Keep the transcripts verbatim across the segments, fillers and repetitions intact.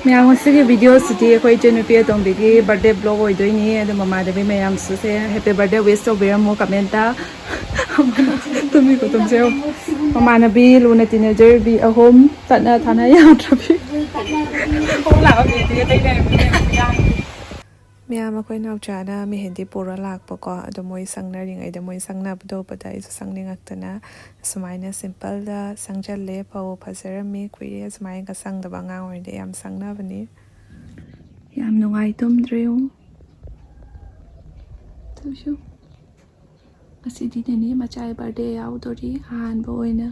ꯃꯌꯥꯝ, ꯉꯁꯤꯒꯤ ꯚꯤꯗꯤꯑꯣꯁꯤꯗꯤ ꯑꯩꯈꯣꯏ ꯏꯆꯟꯅꯨꯄꯤ ꯑꯇꯣꯝꯕꯤꯒꯤ ꯕꯥꯔꯗꯦ ꯕ꯭ꯂꯣꯒ ꯑꯣꯏꯗꯣꯏꯅꯤ꯫ ꯑꯗꯣ ꯃꯃꯥꯟꯅꯕꯤ ꯃꯌꯥꯝꯁꯨ ꯁꯦ ꯍꯦꯄꯤ ꯕꯥꯔꯗꯦ ꯋꯤꯁ ꯇꯧꯕꯤꯔꯝꯃꯣ ꯀꯃꯦꯟꯇ꯫ ꯇꯨꯝꯃꯤꯀꯣ, ꯇꯨꯝꯁꯦ꯫ ꯃꯃꯥꯟꯅꯕꯤ ꯂꯨꯅ ꯇꯤꯟꯅꯖꯔꯤꯕꯤ ꯑꯍꯨꯝ ꯇꯠꯅ ꯊꯥꯅ ꯌꯥꯗ꯭ꯔꯕꯤ꯫ ꯃꯌꯥꯝ, ꯑꯩꯈꯣꯏ ꯅꯥꯎꯆꯥꯅ ꯃꯦꯍꯦꯟꯗꯤ ꯄꯨꯔ ꯂꯥꯛꯄꯀꯣ꯫ ꯑꯗꯣ ꯃꯣꯏ ꯁꯪꯅꯔꯤꯉꯩꯗ, ꯃꯣꯏ ꯁꯪꯅꯕꯗꯣ ꯎꯕꯗ ꯑꯩꯁꯨ ꯁꯪꯅꯤꯡꯉꯛꯇꯅ ꯁꯨꯃꯥꯏꯅ ꯁꯤꯝꯄꯜꯗ ꯁꯪꯖꯜꯂꯦ꯫ ꯐꯧ ꯐꯖꯔꯝꯃꯤ꯫ ꯀꯨꯏꯔꯦ ꯁꯨꯃꯥꯏꯅꯒ ꯁꯪꯗꯕ꯫ ꯑꯉꯥꯡ ꯑꯣꯏꯔꯤꯉꯩꯗ ꯌꯥꯝ ꯁꯪꯅꯕꯅꯤ꯫ ꯌꯥꯝ ꯅꯨꯡꯉꯥꯏ ꯇꯨꯝꯗ꯭ꯔꯦ꯫ ꯇꯧꯁꯨ꯫ ꯉꯁꯤꯗꯤ ꯅꯦꯅꯦ ꯃꯆꯥꯒꯤ ꯕꯥꯔꯗꯦ ꯌꯥꯎꯗꯣꯔꯤ ꯑꯍꯥꯟꯕ ꯑꯣꯏꯅ꯫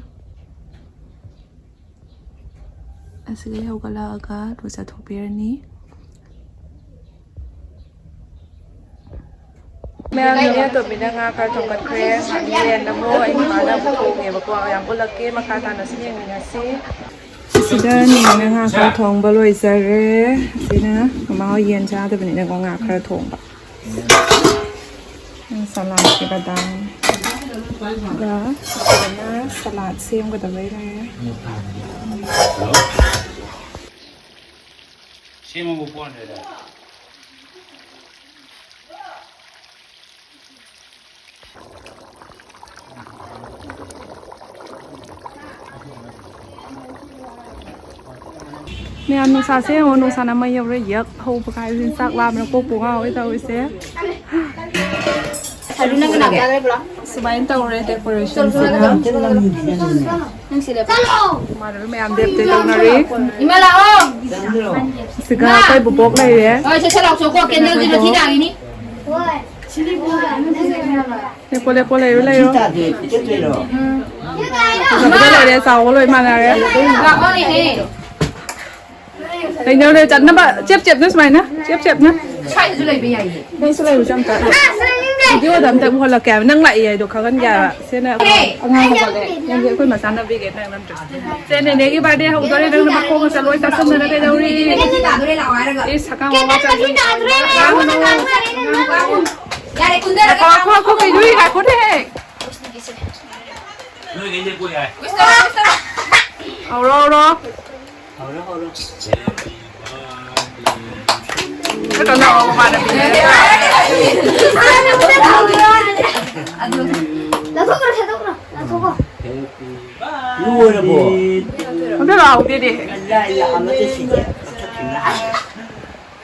ꯑꯁꯤꯗꯒꯤ ꯍꯧꯒꯠꯂꯛꯑꯒ ꯂꯨꯖꯊꯣꯛꯄꯤꯔꯅꯤ꯫ ꯃꯌꯥꯝ, ꯅꯦꯅꯦ ꯑꯇꯣꯝꯕꯤꯅ ꯉꯥ ꯈꯔ ꯊꯣꯡꯒꯠꯈ꯭ꯔꯦ꯫ ꯌꯦꯟ ꯑꯃꯨꯛ ꯑꯩ ꯅꯨꯄꯥꯅ ꯑꯃꯨꯛ ꯊꯣꯡꯉꯦꯕꯀꯣ꯫ ꯌꯥꯝ ꯎꯠꯂꯛꯀꯦ, ꯃꯈꯥ ꯇꯥꯅꯁꯨ ꯌꯦꯡꯃꯤꯟꯅꯁꯤ꯫ ꯁꯤꯗ ꯅꯦꯅꯦꯅ ꯉꯥ ꯈꯔ ꯊꯣꯡꯕ ꯂꯣꯏꯖꯔꯦ꯫ ꯑꯁꯤꯅ ꯃꯃꯥ ꯍꯣꯏ ꯌꯦꯟ ꯆꯥꯗꯕꯅꯤꯅꯀꯣ, ꯉꯥ ꯈꯔ ꯊꯣꯡꯕ꯫ ꯁꯂꯥꯗꯀꯤ ꯕꯗꯥꯝꯒ ꯐꯖꯅ ꯁꯂꯥꯗ ꯁꯦꯝꯒꯗꯕꯩ ꯂꯩꯔꯦ꯫ ꯁꯦꯝꯃꯕ ꯄꯣꯠꯅꯦꯗ꯫ ꯃꯌꯥꯝ, ꯅꯨꯡꯁꯥꯁꯦ ꯌꯦꯡꯉꯣ, ꯅꯨꯡꯁꯥꯅ ꯃꯩ ꯌꯧꯔꯦ꯫ ꯌꯛ ꯍꯧꯕ ꯀꯥꯏꯕꯁꯤꯅ ꯆꯥꯛ ꯂꯥꯝꯕꯅ ꯀꯣꯛꯄꯨ ꯉꯥꯎꯋꯦ ꯇꯧꯔꯤꯁꯦ꯫ ꯁꯨꯃꯥꯏꯅ ꯇꯧꯔꯦ ꯗꯦꯀꯣꯔꯦꯁꯟꯁꯤꯅ꯫ ꯏꯃꯥꯟꯅꯕꯤ ꯃꯌꯥꯝ ꯗꯦꯠ ꯇꯧꯅꯔꯤ꯫ ꯏꯃꯥ ꯂꯥꯛꯑꯣ꯫ ꯁꯤꯒ ꯑꯩꯈꯣꯏ ꯕꯨꯕꯣꯛ ꯂꯩꯔꯦ꯫ ꯍꯣꯏ, ꯁꯠ ꯁꯠ ꯂꯥꯎꯊꯣꯛꯀꯣ, ꯀꯦꯟꯗꯜꯁꯤꯅ ꯊꯤ ꯇꯥꯈꯤꯅꯤ꯫ ꯂꯦꯞꯄꯣ, ꯂꯦꯞꯄꯣ, ꯂꯩꯔꯣ, ꯂꯩꯔꯣ꯫ ꯐꯖꯕꯗ ꯂꯣꯏꯔꯦ, ꯆꯥꯎꯕ ꯂꯣꯏ ꯃꯥꯟꯅꯔꯦ꯫ ꯂꯥꯛꯑꯣꯅꯦꯍꯦ꯫ ꯀꯩꯅꯣꯅꯦ, ꯆꯠꯅꯕ ꯆꯦꯞ ꯆꯦꯞꯅ ꯁꯨꯃꯥꯏꯅ, ꯆꯦꯞ ꯆꯦꯞꯅ꯫ ꯁ꯭ꯋꯥꯏꯗꯁꯨ ꯂꯩꯕ ꯌꯥꯏꯌꯦ꯫ ꯅꯪꯁꯨ ꯂꯩꯔꯨꯁꯦ ꯑꯝꯇ꯫ ꯚꯤꯗꯤꯑꯣꯗ ꯑꯝꯇ ꯑꯃꯨꯛ ꯍꯜꯂꯛꯀꯦ ꯍꯥꯏꯕ꯫ ꯅꯪ ꯂꯥꯛꯏ ꯍꯥꯏꯗꯣ ꯈꯪꯍꯟꯒꯦ ꯍꯥꯏꯕ꯫ ꯁꯤꯅ ꯑꯉꯥꯡ ꯍꯧꯒꯠꯂꯦ꯫ ꯅꯪꯗꯤ ꯑꯩꯈꯣꯏ ꯃꯆꯥꯅꯕꯤꯒꯦ ꯅꯪ ꯅꯠꯇ꯭ꯔꯣ? ꯁꯦ, ꯅꯦꯅꯦꯒꯤ ꯕꯥꯔꯗꯦ ꯍꯧꯗꯣꯔꯦ, ꯅꯪꯅ ꯃꯈꯣꯡꯒ ꯆꯠꯂꯣꯏ ꯇꯥꯁꯟꯗꯅ ꯀꯩꯗꯧꯔꯤ? ꯏꯁ, ꯍꯀꯥꯝ ꯋꯥ ꯋꯥ ꯆꯠꯂꯤ꯫ ꯉꯥꯡꯒꯅꯨ꯫ ꯌꯥꯔꯦ, ꯀꯨꯟꯗꯔꯒꯦ꯫ ꯉꯥꯏꯈꯣ, ꯉꯥꯏꯈꯣ, ꯉꯥꯏꯈꯣ, ꯀꯩꯅꯣ, ꯉꯥꯏꯈꯣꯅꯦꯍꯦ꯫ ꯍꯧꯔꯣ, ꯍꯧꯔꯣ꯫ ꯍꯧꯔꯣ, ꯍꯧꯔꯣ꯫ ꯀꯩꯅꯣ ꯃꯃꯥꯟꯅꯕꯤꯅꯦ꯫ ꯂꯧꯊꯣꯛꯈ꯭ꯔꯣ, ꯊꯥꯗꯣꯛꯈ꯭ꯔꯣ, ꯂꯧꯊꯣꯛꯈ꯭ꯔꯣ꯫ ꯂꯣꯏꯔꯕꯣ? ꯑꯝꯇ ꯂꯥꯎꯗꯦꯅꯦ꯫ ꯂꯥꯏ ꯂꯥꯛꯑꯝꯃꯗꯤ ꯁꯤꯗ ꯀꯛꯊꯠꯈꯤꯕꯅ꯫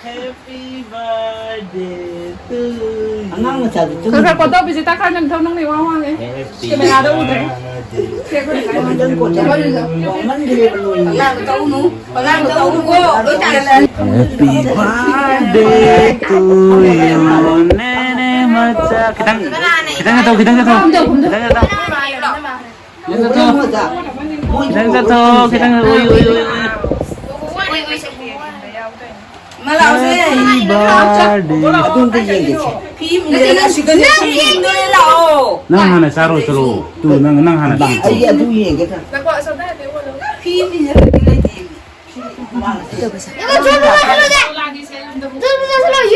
Happy birthday to you. ꯑꯉꯥꯡ ꯃꯆꯥꯗꯨ ꯈꯔ ꯈꯔ ꯇꯨꯝꯃꯤꯕ꯭ꯔꯣ? ꯀꯣꯠꯇꯧꯕꯤꯁꯦ ꯇꯥꯈꯥ ꯅꯪ ꯊꯧ ꯅꯪꯅ ꯏꯋꯥ ꯋꯥꯡꯉꯦ꯫ Happy ꯀꯦꯃꯦꯔꯥꯗ ꯎꯗ꯭ꯔꯦ꯫ Birthday. ꯈꯤꯇꯪ ꯀꯣꯠꯊꯔꯒ ꯋꯥꯡꯃꯟꯈ꯭ꯔꯦꯕ ꯅꯣꯏ꯫ ꯑꯉꯥꯡꯗꯣ ꯇꯧꯅꯨ꯫ ꯑꯉꯥꯡꯗꯣ ꯇꯧꯅꯨꯀꯣ꯫ ꯂꯣꯏ ꯇꯥꯔꯦ꯫ Happy birthday to you. ꯅꯦꯅꯦ ꯃꯆꯥ꯫ ꯈꯤꯇꯪ, ꯈꯤꯇꯪ ꯇꯧ, ꯈꯤꯇꯪ ꯇꯧ꯫ ꯈꯤꯇꯪ ꯇꯧ꯫ ꯅꯪ ꯆꯠꯊꯣꯛꯑꯣ, ꯈꯤꯇꯪ ꯎꯏ, ꯎꯏ, ꯎꯏ, ꯎꯏ꯫ ꯃꯥ ꯂꯥꯛꯑꯣꯁꯦ꯫ Happy birthday. ꯐꯤ ꯑꯃ ꯏꯟꯖꯜꯂꯒ ꯁꯤꯗꯅꯦ ꯐꯤ ꯏꯟꯗꯣꯔꯦ ꯂꯥꯛꯑꯣ꯫ ꯅꯪ ꯍꯥꯟꯅ ꯆꯥꯔꯣ, ꯆꯠꯂꯣ꯫ ꯇꯨ, ꯅꯪ, ꯅꯪ ꯍꯥꯟꯅ ꯆꯥꯔꯣ꯫ ꯑꯩ ꯑꯗꯨ ꯌꯦꯡꯒꯦ ꯇ-꯫ ꯐꯤ ꯑꯃ ꯏꯟꯖꯜꯂꯒ ꯂꯩꯇꯦ꯫ ꯐꯤ ꯑꯃ ꯏꯟꯖꯜꯂꯒ ꯂꯩꯇꯦ꯫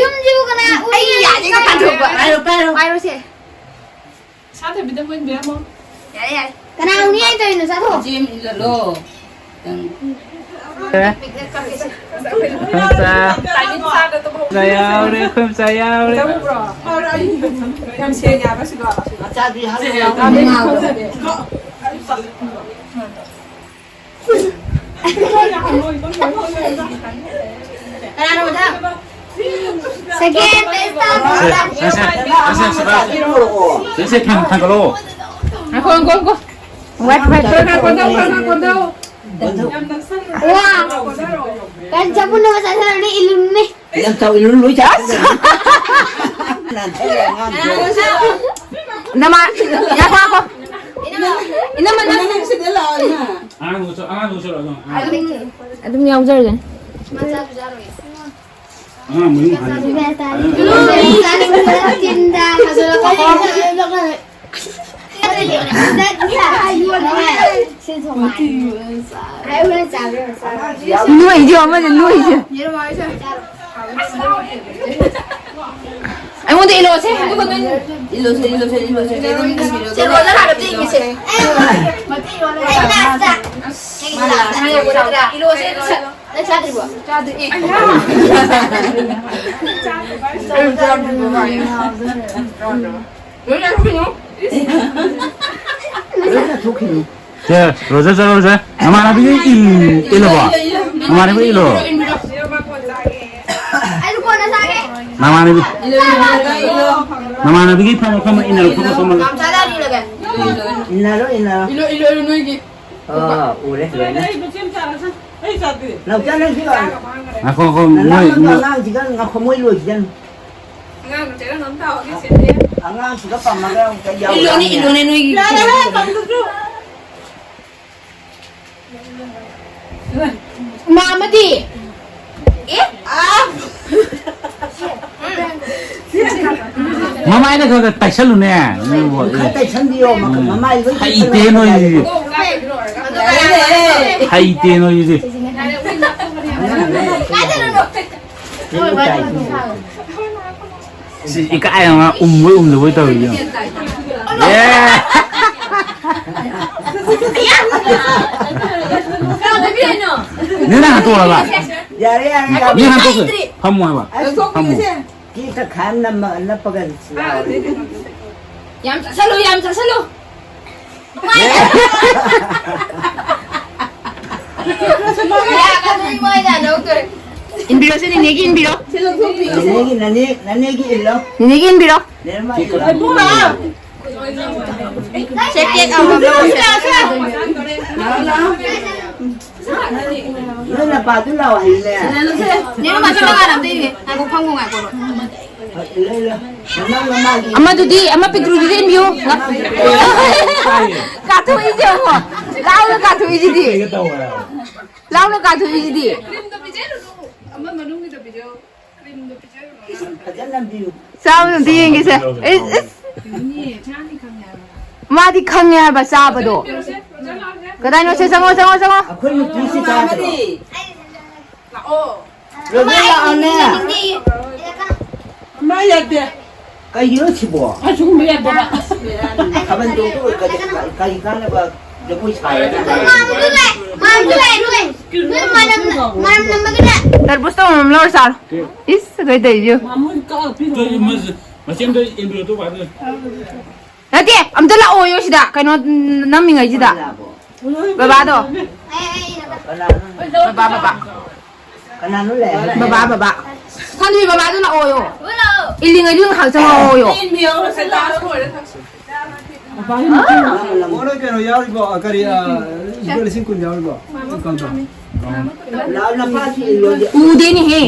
ꯌꯨꯝꯁꯤꯕꯨ ꯀꯅꯥ ꯎꯅꯤ? ꯑꯩ ꯌꯥꯗꯦ, ꯀꯥꯟꯊꯣꯛꯄ꯫ ꯄꯥꯏꯔꯣ, ꯄꯥꯏꯔꯣ꯫ ꯄꯥꯏꯔꯣꯁꯦ꯫ ꯁꯥꯊꯤꯕꯤꯗ ꯃꯣꯏ ꯕꯦꯝꯃꯣ꯫ ꯌꯥꯔꯦ, ꯌꯥꯔꯦ꯫ ꯀꯅꯥ ꯎꯅꯤ ꯍꯥꯏꯅ ꯇꯧꯔꯤꯅꯣ? ꯆꯥꯊꯣꯛꯑꯣ꯫ ꯏꯆꯦ ꯑꯃ ꯏꯜꯂꯜꯂꯣ꯫ ꯅꯪ ꯑꯦ? ꯑꯩꯈꯣꯏ ꯃꯆꯥ꯫ ꯇꯥꯏꯃꯤꯡ ꯆꯥꯗ ꯇꯨꯝꯍꯧꯕ꯫ ꯃꯆꯥ ꯌꯥꯎꯔꯦ, ꯑꯩꯈꯣꯏ ꯃꯆꯥ ꯌꯥꯎꯔꯦ꯫ ꯆꯠꯂꯨꯕ꯭ꯔꯣ? ꯌꯥꯝ ꯁꯦꯡꯉꯦ ꯍꯥꯏꯕ ꯁꯤꯗꯣ꯫ ꯃꯆꯥꯗꯤ ꯍꯜꯂꯣ꯫ ꯁꯦꯡꯉꯦ꯫ ꯀꯅꯥꯅꯣ ꯃꯊꯪ? ꯁꯦꯀꯦꯟ ꯕꯦꯁꯇ ꯁꯦ, ꯁꯦ, ꯁꯦ, ꯁꯦ, ꯁꯦ, ꯁꯦ, ꯊꯥꯡ-, ꯊꯥꯡꯒꯠꯂꯣ꯫ ꯉꯥꯏꯈꯣ, ꯉꯥꯏꯈꯣ, ꯉꯥꯏꯈꯣ꯫ ꯋꯥꯏ ꯐꯥꯏ ꯈꯔ ꯈꯔ ꯀꯣꯟꯊꯧ, ꯈꯔ ꯈꯔ ꯀꯣꯟꯊꯧ꯫ ꯋꯥ! ꯀꯔꯤ ꯆꯥꯄꯨꯟꯅꯣ ꯆꯥꯊꯔꯅꯤ, ꯏꯂꯨꯝꯅꯤ꯫ ꯌꯥꯝ ꯆꯥꯎ, ꯏꯂꯨꯝ ꯂꯣꯏ ꯆꯥꯊꯔꯅꯤ꯫ ꯅꯃꯥ-, ꯉꯥꯏꯈꯣ, ꯉꯥꯏꯈꯣ꯫ ꯏꯅꯝꯃ, ꯅꯪ ꯁꯤꯗ ꯂꯥꯛꯑꯣ, ꯏꯃꯥ꯫ ꯑꯉꯥꯡꯗꯨꯁꯨ, ꯑꯉꯥꯡꯗꯨꯁꯨ ꯂꯥꯛꯑꯣ, ꯑꯉꯥꯡ꯫ ꯑꯗꯨꯝ, ꯑꯗꯨꯝ ꯌꯥꯎꯖꯔꯒꯦ꯫ ꯃꯆꯥ ꯄꯤꯖꯔꯣꯏ꯫ ꯑꯉꯥꯡ ꯃꯌꯨꯝ ꯍꯟ-, ꯆꯤꯟꯗ ꯍꯥꯏꯖꯤꯜꯂꯛꯀꯅꯣ꯫ ꯅꯣꯏꯁꯨ ꯑꯃꯅ ꯅꯣꯏꯁꯨ꯫ ꯑꯩꯉꯣꯟꯗ ꯏꯜꯂꯣꯁꯦ, ꯏꯜꯂꯣꯁꯦ, ꯏꯜꯂꯣꯁꯦ, ꯏꯜꯂꯣꯁꯦ, ꯏꯜꯂꯣꯁꯦ꯫ ꯁꯦ, ꯔꯣꯖꯥ ꯍꯥꯟꯅ ꯄꯤꯒꯦꯁꯦ꯫ ꯏꯜꯂꯣꯁꯦ, ꯏꯜꯂꯣꯁꯦ꯫ ꯅꯪ ꯆꯥꯗ꯭ꯔꯤꯕꯣ? ꯆꯥꯗ꯭ꯔꯤ꯫ ꯂꯣꯏꯅ ꯊꯣꯛꯈꯤꯅꯤ꯫ ꯁꯦ, ꯔꯣꯖꯔ ꯆꯠꯂꯣ, ꯔꯣꯖꯔ꯫ ꯅꯃꯥꯟꯅꯕꯤꯒꯤ ꯏꯜ-, ꯏꯜꯂꯕꯣ? ꯅꯃꯥꯟꯅꯕꯤ ꯏꯜꯂꯣ꯫ ꯑꯩꯁꯨ ꯀꯣꯟꯅ ꯆꯥꯒꯦ꯫ ꯅꯃꯥꯟꯅꯕꯤ꯫ ꯅꯃꯥꯟꯅꯕꯤꯒꯤ ꯐꯝꯃ, ꯐꯝꯃ ꯏꯟꯅꯔꯣ, ꯐꯝꯃ, ꯐꯝꯃꯒ꯫ ꯌꯥꯝ ꯆꯥꯗꯔꯤꯔꯒꯦ? ꯏꯟꯅꯔꯣ, ꯏꯟꯅꯔꯣ꯫ ꯏꯜꯂꯣ, ꯏꯜꯂꯣ, ꯏꯜꯂꯣ, ꯅꯣꯏꯒꯤ꯫ ꯑꯥ, ꯎꯔꯦ, ꯂꯣꯏꯅ꯫ ꯑꯩ ꯃꯆꯦꯝ ꯆꯥꯔꯁꯦ꯫ ꯑꯩ ꯆꯥꯗ꯭ꯔꯤ꯫ ꯅꯥꯎꯆꯥ, ꯅꯪ ꯁꯤ ꯂꯥꯛꯑꯣ꯫ ꯉꯥꯏꯈꯣ, ꯉꯥꯏꯈꯣ, ꯅꯣꯏ, ꯅꯅꯥꯎꯅꯨꯄꯥ ꯅꯣꯏ꯫ ꯑꯉꯥꯡꯁꯤꯒ ꯉꯥꯏꯈꯣ, ꯃꯣꯏ ꯂꯣꯏꯈꯤꯖꯅꯨ꯫ ꯑꯉꯥꯡ ꯆꯦꯔꯪ ꯑꯝꯇ ꯍꯥꯎꯍꯟꯒꯦ ꯁꯤꯗꯤ꯫ ꯑꯉꯥꯡꯁꯤꯒ ꯄꯝꯃꯒ ꯑꯃꯨꯛꯇ ꯏꯜꯂꯣꯅꯦ, ꯌꯥꯎꯔꯛꯑꯅꯤ꯫ ꯏꯜꯂꯣꯅꯦ, ꯅꯣꯏꯒꯤ꯫ ꯌꯥꯔꯦꯍꯦ, ꯄꯝꯗ꯭ꯔꯁꯨ꯫ ꯃꯥ ꯑꯃꯗꯤ꯫ ꯑꯦ? ꯑꯥ! ꯃꯃꯥꯏꯅ ꯈꯔ ꯈꯔ ꯇꯩꯁꯜꯂꯨꯅꯦ꯫ ꯈꯔ ꯇꯩꯁꯟꯕꯤꯌꯣ, ꯃꯃꯥꯏ ꯂꯣꯏ ꯍꯩꯇꯦ ꯅꯣꯏꯁꯤꯗꯤ꯫ ꯍꯩꯇꯦ ꯅꯣꯏꯁꯤꯗꯤ꯫ ꯁꯤ ꯏꯀꯥꯏ ꯑꯃ ꯎꯝꯕꯣꯏ ꯎꯝꯗꯕꯣꯏ ꯇꯧꯔꯤꯁꯦ ꯌꯦꯡꯉꯣ꯫ ꯑꯦ! ꯀꯅꯥꯗ ꯄꯤꯔꯛꯏꯅꯣ? ꯅꯪꯅ ꯍꯟꯇꯣꯛꯑꯣ ꯍꯥꯏꯕ꯫ ꯌꯥꯔꯦ, ꯌꯥꯔꯦ, ꯌꯥꯔꯦ꯫ ꯃꯤ ꯍꯟꯇꯣꯛꯈ꯭ꯔꯦ꯫ ꯐꯝꯃꯣ ꯍꯥꯏꯕ꯫ ꯑꯁ, ꯐꯝꯃꯣ꯫ ꯀꯦꯛꯇ ꯈꯥ ꯅꯝꯃ-, ꯅꯞꯄꯒ ꯂꯥꯎꯔꯦ꯫ ꯌꯥꯝ ꯆꯥꯁꯜꯂꯨ, ꯌꯥꯝ ꯆꯥꯁꯜꯂꯨ꯫ ꯏꯟꯕꯤꯔꯣꯁꯦ, ꯅꯦꯅꯦꯒꯤ ꯏꯟꯕꯤꯔꯣ꯫ ꯅꯦꯅꯦꯒꯤ, ꯅꯅꯦ-, ꯅꯅꯦꯒꯤ ꯏꯜꯂꯣ꯫ ꯅꯦꯅꯦꯒꯤ ꯏꯟꯕꯤꯔꯣ꯫ ꯅꯦꯅꯦꯃ ꯏꯜꯂꯣ꯫ ꯁꯦ, ꯀꯦꯛ ꯑꯃꯃꯝ ꯂꯧꯔꯁꯦ꯫ ꯅꯣꯏ ꯅꯄꯥꯗꯨ ꯂꯥꯛꯑꯣ ꯍꯥꯏꯌꯨꯅꯦ꯫ ꯅꯦꯅꯦ, ꯃꯁꯤ ꯃꯉꯥꯗ ꯑꯝꯇ ꯏꯜꯂꯦ꯫ ꯉꯥꯏꯈꯣ, ꯐꯝꯈꯣ, ꯉꯥꯏꯈꯣ꯫ ꯑꯃꯗꯨꯗꯤ, ꯑꯃ ꯄꯤꯛꯇ꯭ꯔꯨꯗꯨꯗꯤ ꯏꯟꯕꯤꯌꯨ꯫ ꯀꯥꯊꯣꯛꯏꯁꯦ ꯌꯦꯡꯉꯣ꯫ ꯂꯥꯎꯅ ꯀꯥꯊꯣꯛꯏꯁꯤꯗꯤ꯫ ꯂꯥꯎꯅ ꯀꯥꯊꯣꯛꯏꯁꯤꯗꯤ꯫ ꯀ꯭ꯔꯤꯝꯗꯣ ꯄꯤꯖꯔꯨꯅꯨ꯫ ꯑꯃ ꯃꯅꯨꯡꯒꯤꯗꯣ ꯄꯤꯖꯧ꯫ ꯀ꯭ꯔꯤꯝꯗꯣ ꯄꯤꯖꯔꯨꯅꯨ꯫ ꯐꯖꯅ ꯅꯝꯕꯤꯌꯨ꯫ ꯆꯥꯕꯗꯣ ꯑꯝꯇ ꯌꯦꯡꯒꯦꯁꯦ꯫ ꯏꯁ, ꯏꯁ꯫ ꯌꯦꯡꯅꯤꯡꯉꯦ, ꯆꯥꯅꯤ ꯈꯪꯉꯦ ꯍꯥꯏꯕ꯫ ꯃꯥꯗꯤ ꯈꯪꯉꯦ ꯍꯥꯏꯕ ꯆꯥꯕꯗꯣ꯫ ꯄꯤꯔꯛꯑꯣꯁꯦ, ꯔꯣꯖꯔ ꯂꯥꯛꯑꯣꯁꯦ꯫ ꯀꯗꯥꯏꯅꯣꯁꯦ? ꯆꯪꯉꯣ, ꯆꯪꯉꯣ, ꯆꯪꯉꯣ꯫ ꯑꯩꯈꯣꯏ ꯅꯨꯄꯤꯁꯤ ꯆꯥꯗ꯭ꯔꯣ? ꯂꯥꯛꯑꯣ꯫ ꯔꯣꯖꯔ ꯂꯥꯛꯑꯣꯅꯦ꯫ ꯃꯥ ꯌꯥꯗꯦ꯫ ꯀꯩꯒꯤꯅꯣ ꯁꯤꯕꯣ? ꯑꯁꯤꯒꯨꯝꯕ ꯌꯥꯗꯦꯕ꯫ ꯊꯥꯕꯜ ꯆꯣꯡꯕ ꯀꯔꯤ, ꯀꯔꯤ ꯀꯥꯟꯅꯕ ꯖꯒꯣꯏ ꯁꯥꯔꯒ? ꯃꯥꯝꯁꯨ ꯂꯥꯛꯑꯦ, ꯃꯥꯝꯁꯨ ꯂꯥꯛꯑꯦ, ꯂꯣꯏ꯫ ꯅꯣꯏ ꯃꯅꯝ, ꯃꯅꯝ ꯅꯝꯕꯒꯤꯅꯦ꯫ ꯇꯔꯕꯨꯖꯇꯣ ꯑꯃꯃꯝ ꯂꯧꯔ ꯆꯥꯔꯣ꯫ ꯏꯁ, ꯑꯩꯈꯣꯏ ꯇꯧꯔꯤꯁꯦ ꯌꯦꯡꯉꯨ꯫ ꯃꯆꯦꯝꯗꯣ ꯏꯟꯕꯤꯔꯣ ꯑꯗꯨ ꯄꯥꯏꯗꯣ꯫ ꯅꯠꯇꯦ, ꯑꯝꯇ ꯂꯥꯛꯑꯣꯌꯣ ꯁꯤꯗ꯫ ꯀꯩꯅꯣ ꯅꯝꯃꯤꯉꯩꯁꯤꯗ꯫ ꯕꯕꯥꯗꯣ꯫ ꯕꯕꯥ, ꯕꯕꯥ꯫ ꯀꯅꯥꯅꯣ ꯂꯩ ꯍꯥꯏꯔꯤꯁꯦ? ꯕꯕꯥ, ꯕꯕꯥ꯫ ꯁꯥꯟꯗꯨꯕꯤ, ꯕꯕꯥꯗꯣ ꯂꯥꯛꯑꯣꯌꯣ꯫ ꯏꯜꯂꯤꯉꯩꯗꯨꯗ ꯉꯥꯏꯍꯥꯛ ꯆꯪꯉꯛꯑꯣꯌꯣ꯫ ꯃꯣꯏ ꯀꯩꯅꯣ ꯌꯥꯎꯔꯤꯕꯣ? ꯀꯔꯤ, ꯑ, ꯂꯨꯄꯥ ꯂꯤꯁꯤꯡ ꯀꯨꯟ ꯌꯥꯎꯔꯤꯕꯣ? ꯎꯗꯦꯅꯦꯍꯦ꯫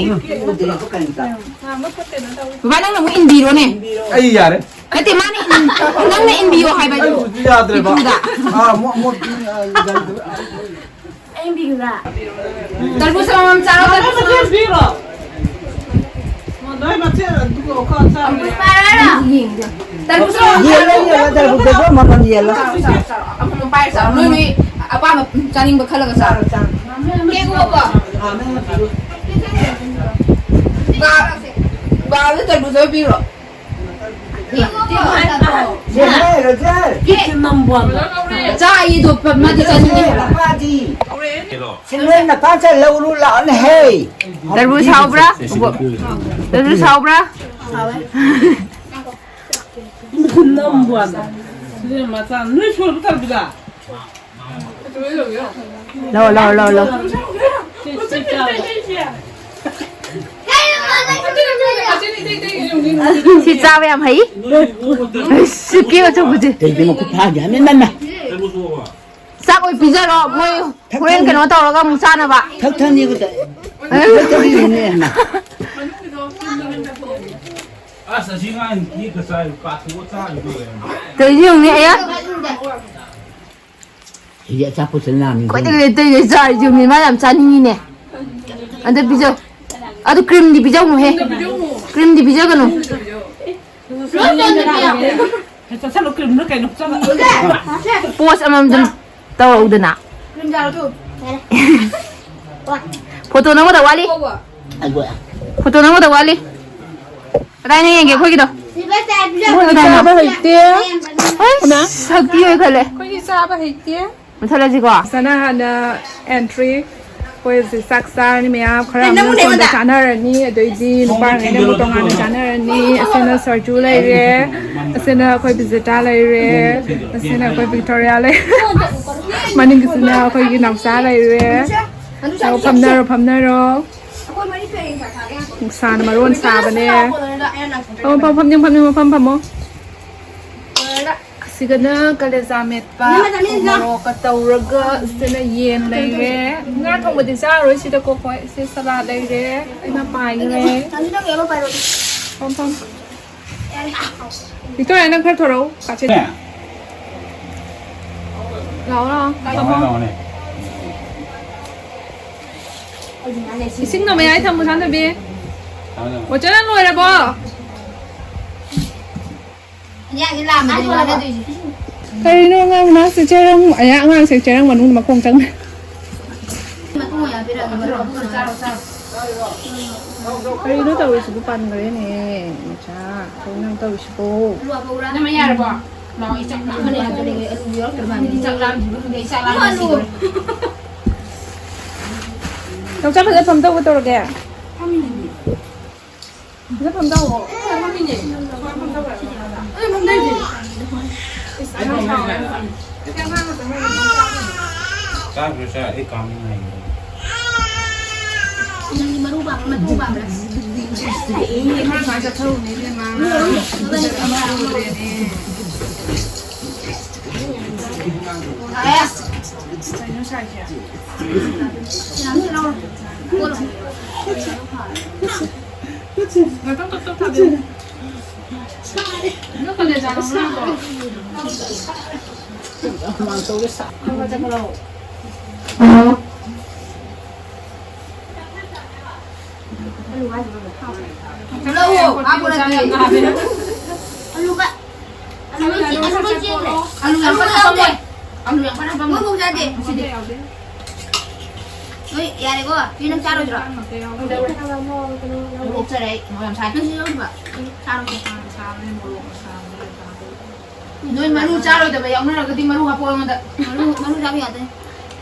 ꯕꯕꯥ, ꯅꯪꯅ ꯑꯃꯨꯛ ꯏꯟꯕꯤꯔꯣꯅꯦ꯫ ꯑꯩ ꯌꯥꯔꯦ꯫ ꯅꯠꯇꯦ, ꯃꯥꯅ ꯏꯟ-, ꯅꯪꯅ ꯏꯟꯕꯤꯌꯣ ꯍꯥꯏꯕ꯫ ꯑꯩ ꯍꯧꯖꯤꯛ ꯌꯥꯗ꯭ꯔꯦꯕ꯫ ꯏꯇꯨꯗ꯫ ꯑꯥ, ꯃꯣ-, ꯃꯣ-, ꯑ, ꯒꯥꯔꯤꯗ꯫ ꯑꯩ ꯏꯟꯕꯤꯌꯨꯔꯥ? ꯇꯔꯕꯨꯖ ꯑꯃꯃꯝ ꯆꯥꯔꯣ, ꯇꯔꯕꯨꯖ꯫ ꯄꯤꯔꯣ꯫ ꯅꯣꯏ ꯃꯁꯦꯟ ꯑꯗꯨꯒ ꯑꯩꯈꯣꯏ ꯆꯥꯔꯣ꯫ ꯇꯔꯕꯨꯖ ꯑꯃꯃꯝ ꯌꯦꯜꯂꯣ, ꯌꯦꯜꯂꯣ, ꯇꯔꯕꯨꯖ ꯑꯗꯣ ꯃꯃꯜ ꯌꯦꯜꯂꯣ꯫ ꯆꯥꯔꯣ, ꯆꯥꯔꯣ, ꯆꯥꯔꯣ꯫ ꯑꯃꯃꯝ ꯄꯥꯏꯔ ꯆꯥꯔꯣ꯫ ꯅꯣꯏ, ꯅꯣꯏ ꯑꯄꯥꯝꯕ ꯆꯥꯅꯤꯡꯕ ꯈꯜꯂꯒ ꯆꯥꯔꯣ꯫ ꯀꯦꯛ ꯎꯕꯀꯣ? ꯕꯥ-, ꯕꯥꯗ ꯇꯔꯕꯨꯖ ꯑꯃ ꯄꯤꯔꯣ꯫ ꯆꯥ ꯑꯩꯗꯣ ꯄ-, ꯃꯥꯗꯤ ꯆꯥꯅꯤꯡꯉꯦ ꯍꯥꯏꯕ꯫ ꯁꯤꯡꯂꯦꯟ ꯃꯄꯥꯟꯁꯦ ꯂꯧꯔꯨ ꯂꯥꯛꯑꯣꯅꯦꯍꯦ꯫ ꯇꯔꯕꯨꯖ ꯍꯥꯎꯕ꯭ꯔꯥ? ꯇꯔꯕꯨꯖ ꯍꯥꯎꯕ꯭ꯔꯥ? ꯅꯝꯕꯣꯟꯗ꯫ ꯁꯤꯗ ꯃꯆꯥ ꯅꯣꯏ ꯁꯣꯏꯕ ꯇꯔꯕꯨꯖ? ꯂꯧ, ꯂꯧ, ꯂꯧ, ꯂꯧ꯫ ꯁꯤ, ꯁꯤ ꯆꯥꯎ꯫ ꯁꯤ ꯆꯥꯕ ꯌꯥꯝ ꯍꯩ꯫ ꯁꯤ ꯀꯦꯛ ꯑꯆꯧꯕꯁꯦ꯫ ꯀꯩꯒꯤꯅꯣ ꯈꯨꯠ ꯐꯥꯒꯦ? ꯃꯦ, ꯃꯦ, ꯃꯦ꯫ ꯆꯥꯛ ꯑꯣꯏ ꯄꯤꯖꯔꯣ, ꯃꯣꯏ ꯍꯣꯔꯦꯟ ꯀꯩꯅꯣ ꯇꯧꯔꯒ ꯑꯃꯨꯛ ꯆꯥꯅꯕ꯫ ꯊꯛ ꯊꯛꯅꯤ ꯈꯨꯠꯇ꯫ ꯑꯦ? ꯊꯛ ꯊꯛꯅꯤ ꯈꯨꯠꯅꯦ ꯍꯥꯏꯅ꯫ ꯑꯁ, ꯑꯁꯤ ꯉꯥꯡ ꯀꯦꯛꯀ ꯆꯥꯏ, ꯄꯥꯊꯣꯛꯑ ꯆꯥꯔꯤꯗꯣ ꯂꯩꯔꯝꯃꯦ꯫ ꯇꯧꯔꯤꯁꯤ ꯌꯦꯡꯉꯨꯅꯦ, ꯑꯌꯥ꯫ ꯁꯤꯗꯤ ꯑꯆꯥꯄꯣꯠꯁꯦ ꯂꯥꯝꯃꯤ꯫ ꯈ꯭ꯋꯥꯏꯗꯒꯤ ꯑꯇꯩꯒꯩ ꯆꯥꯔꯤꯁꯦ ꯌꯦꯡꯉꯨꯅꯦ, ꯃꯥ ꯌꯥꯝ ꯆꯥꯅꯤꯡꯉꯤꯅꯦ꯫ ꯑꯗ ꯄꯤꯖꯧ꯫ ꯑꯗꯨ ꯀ꯭ꯔꯤꯝꯗꯤ ꯄꯤꯖꯧꯅꯨꯍꯦ꯫ ꯀ꯭ꯔꯤꯝꯗꯤ ꯄꯤꯖꯒꯅꯨ꯫ ꯆꯠꯁꯜꯂꯨ, ꯀ꯭ꯔꯤꯝꯗꯣ ꯀꯩꯅꯣ? ꯆꯠꯂꯨ꯫ ꯄꯣꯁ ꯑꯃꯃꯝ ꯑꯗꯨꯝ ꯇꯧꯔꯛꯎꯗꯅ꯫ ꯐꯣꯇꯣ ꯅꯝꯒꯗ ꯋꯥꯠꯂꯤ꯫ ꯐꯣꯇꯣ ꯅꯝꯒꯗ ꯋꯥꯠꯂꯤ꯫ ꯀꯗꯥꯏꯅꯣ ꯌꯦꯡꯒꯦ ꯑꯩꯈꯣꯏꯒꯤꯗꯣ꯫ ꯑꯩꯈꯣꯏꯒꯤ ꯆꯥꯕ ꯍꯩꯇꯦ꯫ ꯑꯁ, ꯁꯛꯇꯤ ꯑꯣꯏꯈꯠꯂꯦ꯫ ꯑꯩꯈꯣꯏꯒꯤ ꯆꯥꯕ ꯍꯩꯇꯦ꯫ ꯃꯨꯊꯠꯂꯁꯤꯀꯣ꯫ ꯁꯅꯥ ꯍꯥꯟꯅ entry꯫ ꯑꯩꯈꯣꯏ ꯍꯧꯖꯤꯛ ꯆꯥꯛ ꯆꯥꯔꯅꯤ ꯃꯌꯥꯝ꯫ ꯈꯔ ꯑꯃꯅ ꯁꯣꯝꯗ ꯆꯥꯅꯔꯅꯤ, ꯑꯗꯩꯗꯤ ꯅꯨꯄꯥꯉꯩꯅ ꯑꯃꯨꯛ ꯇꯣꯉꯥꯟꯅ ꯆꯥꯅꯔꯅꯤ꯫ ꯑꯁꯤꯅ ꯁꯔꯖꯨ ꯂꯩꯔꯦ, ꯑꯁꯤꯅ ꯑꯩꯈꯣꯏ ꯕꯤꯖꯦꯇꯥ ꯂꯩꯔꯦ, ꯑꯁꯤꯅ ꯑꯩꯈꯣꯏ ꯕꯤꯛꯇꯣꯔꯤꯌꯥ ꯂꯩꯔꯦ, ꯃꯅꯤꯡꯒꯤꯁꯤꯅ ꯑꯩꯈꯣꯏꯒꯤ ꯅꯥꯎꯆꯥ ꯂꯩꯔꯦ꯫ ꯑꯣ, ꯐꯝꯅꯔꯣ, ꯐꯝꯅꯔꯣ꯫ ꯅꯨꯡꯁꯥꯅ ꯃꯔꯣꯟ ꯁꯥꯕꯅꯦ꯫ ꯐꯝꯃꯣ, ꯐꯝꯃꯣ, ꯐꯝꯅꯤꯡ ꯐꯝꯅꯤꯡ ꯃꯐꯝ ꯐꯝꯃꯣ꯫ ꯑꯁꯤꯒꯅ ꯀꯂꯦꯖꯥ ꯃꯦꯠꯄ, ꯃꯣꯔꯣꯛꯀ ꯇꯧꯔꯒ, ꯁꯤꯅ ꯌꯦꯟ ꯂꯩꯔꯦ꯫ ꯉꯥ ꯊꯣꯡꯕꯗꯤ ꯆꯥꯔꯣꯏ ꯁꯤꯗꯀꯣ ꯑꯩꯈꯣꯏ꯫ ꯁꯤ ꯁꯂꯥꯗ ꯂꯩꯔꯦ, ꯑꯩꯅ ꯄꯥꯏꯈ꯭ꯔꯦ꯫ ꯐꯝ, ꯐꯝ꯫ ꯕꯤꯛꯇꯣꯔꯤꯌꯥ, ꯅꯪ ꯈꯔ ꯊꯣꯔꯛꯎ꯫ ꯀꯥꯆꯤꯟ꯫ ꯂꯥꯛꯑꯣ, ꯂꯥꯛꯑꯣ꯫ ꯂꯥꯛꯑꯣꯅꯦ, ꯂꯥꯛꯑꯣꯅꯦ꯫ ꯏꯁꯤꯡꯗꯣ ꯃꯌꯥꯏ ꯊꯝꯃꯨ, ꯁꯥꯟꯊꯕꯤ꯫ ꯊꯝꯃꯦ, ꯊꯝꯃꯦ꯫ ꯕꯣꯆꯔ, ꯅꯪ ꯂꯣꯏꯔꯕꯣ? ꯏꯟꯖꯥꯡꯁꯦ ꯂꯥꯝꯕꯗꯅꯤ ꯋꯥꯅꯗꯣꯏꯁꯦ꯫ ꯀꯔꯤꯅꯣ ꯑꯉꯥꯡ ꯃꯥꯁꯦ ꯆꯦꯔꯪ, ꯑꯌꯥ, ꯑꯉꯥꯡꯁꯦ ꯆꯦꯔꯪ ꯃꯅꯨꯡꯗ ꯃꯈꯣꯡ ꯆꯪꯉꯦ꯫ ꯃꯇꯨꯡ ꯑꯣꯏꯅ ꯄꯤꯔꯛꯑꯒꯦ, ꯃꯔꯨ ꯑꯍꯨꯝ ꯆꯥꯔꯣ, ꯆꯥꯔꯣ꯫ ꯀꯔꯤꯅꯣ ꯇꯧꯔꯤꯁꯤꯕꯨ? ꯄꯟꯈ꯭ꯔꯦꯅꯦ, ꯃꯆꯥ꯫ ꯀꯔꯤꯅꯣ ꯇꯧꯔꯤꯁꯤꯕꯣ? ꯑꯂꯨ ꯑꯐꯧꯔꯥ? ꯅꯃ ꯌꯥꯔꯕꯣ? ꯂꯥꯛꯑꯣ, ꯑꯩ ꯆꯥꯛ ꯂꯥꯝꯕꯅ ꯌꯥꯗ꯭ꯔꯦ꯫ ꯑꯂꯨ ꯌꯥꯎꯔꯛꯇ꯭ꯔ ꯃꯥꯜꯂꯦ꯫ ꯑꯩꯗꯤ ꯆꯥꯛ ꯂꯥꯝꯗ꯭ꯔꯤꯕ ꯈꯪꯗꯦ, ꯑꯩ ꯆꯥꯛ ꯂꯥꯝꯕ ꯑꯂꯨ꯫ ꯁꯤꯗꯣꯔꯦ꯫ ꯅꯥꯎꯆꯥ, ꯐꯖ ꯐꯝ ꯇꯧꯕ ꯇꯧꯔꯒꯦ꯫ ꯐꯝꯃꯤꯅꯦ꯫ ꯐꯖ ꯐꯝ ꯇꯧꯑꯣ꯫ ꯐꯝꯃꯤꯅꯦ꯫ ꯐꯝ ꯇꯧꯔꯒꯦ꯫ ꯑꯩ ꯐꯝ ꯇꯧꯔꯤꯁꯤꯗꯤ꯫ ꯏꯁ, ꯑꯉꯥꯡ ꯁꯥꯎꯔꯦ꯫ ꯆꯥꯈ꯭ꯔꯦ, ꯆꯥ-, ꯑꯩ ꯀꯥꯝꯃꯤ ꯉꯥꯏꯔꯤꯅꯦ꯫ ꯅꯪꯗꯤ ꯃꯔꯨ ꯄꯥꯝꯕ꯭ꯔꯥ, ꯃꯇꯣꯡ ꯄꯥꯝꯕ꯭ꯔꯥ? ꯑꯩ ꯃꯥ ꯉꯥꯏ ꯆꯠꯊꯔꯨꯅꯦ, ꯏꯕꯦꯝꯃ꯫ ꯃꯔꯨ ꯑꯃ ꯂꯩꯔꯦꯅꯦ꯫ ꯀꯩꯅꯣ ꯁꯥꯏꯁꯦ? ꯌꯥꯝ ꯂꯧꯔꯣ꯫ ꯀꯣꯠꯂꯣ꯫ ꯉꯥꯛꯇꯪ ꯇꯞ ꯇꯞ ꯊꯥꯕꯤꯌꯨ꯫ ꯅꯪ ꯀꯣꯂꯦꯖ ꯆꯠꯂꯕꯣ? ꯍꯨꯃꯥꯡ ꯁꯧꯔꯦ, ꯁꯥ꯫ ꯅꯪ ꯆꯠꯄ꯭ꯔꯣ? ꯂꯧꯑꯣ, ꯍꯥꯞꯄꯨꯔꯒꯦ꯫ ꯑꯂꯨꯒ꯫ ꯑꯂꯨ ꯂꯣꯏ ꯆꯦ-, ꯑꯂꯨ ꯂꯣꯏ ꯆꯦꯜꯂꯦ꯫ ꯑꯂꯨ ꯌꯥꯝ ꯀꯟꯅ ꯍꯥꯞꯄꯝꯃꯣꯏ꯫ ꯑꯂꯨ ꯌꯥꯝ ꯀꯟꯅ ꯍꯥꯞꯄꯝꯃꯣꯏ꯫ ꯃꯣꯏ ꯐꯧ ꯆꯥꯗꯦ꯫ ꯉꯁꯤꯗꯤ꯫ ꯅꯣꯏ ꯌꯥꯔꯦꯀꯣ꯫ ꯆꯦ, ꯅꯪ ꯆꯥꯔꯣꯏꯗ꯭ꯔꯣ? ꯃꯣꯔꯣꯛ ꯆꯥꯔꯦ ꯑꯩ꯫ ꯃꯣꯔꯣꯛ ꯌꯥꯝ ꯁꯥꯏ꯫ ꯅꯪ ꯁꯤ ꯂꯧꯔꯤꯕ? ꯆꯥꯔꯣꯏ꯫ ꯅꯣꯏ ꯃꯔꯨ ꯆꯥꯔꯣꯏꯗꯕ ꯌꯥꯎꯅꯔꯒꯗꯤ ꯃꯔꯨ ꯍꯥꯞꯄꯛꯑꯣ ꯑꯩꯉꯣꯟꯗ꯫ ꯃꯔꯨ, ꯃꯔꯨ ꯆꯥꯕ ꯌꯥꯗꯦ꯫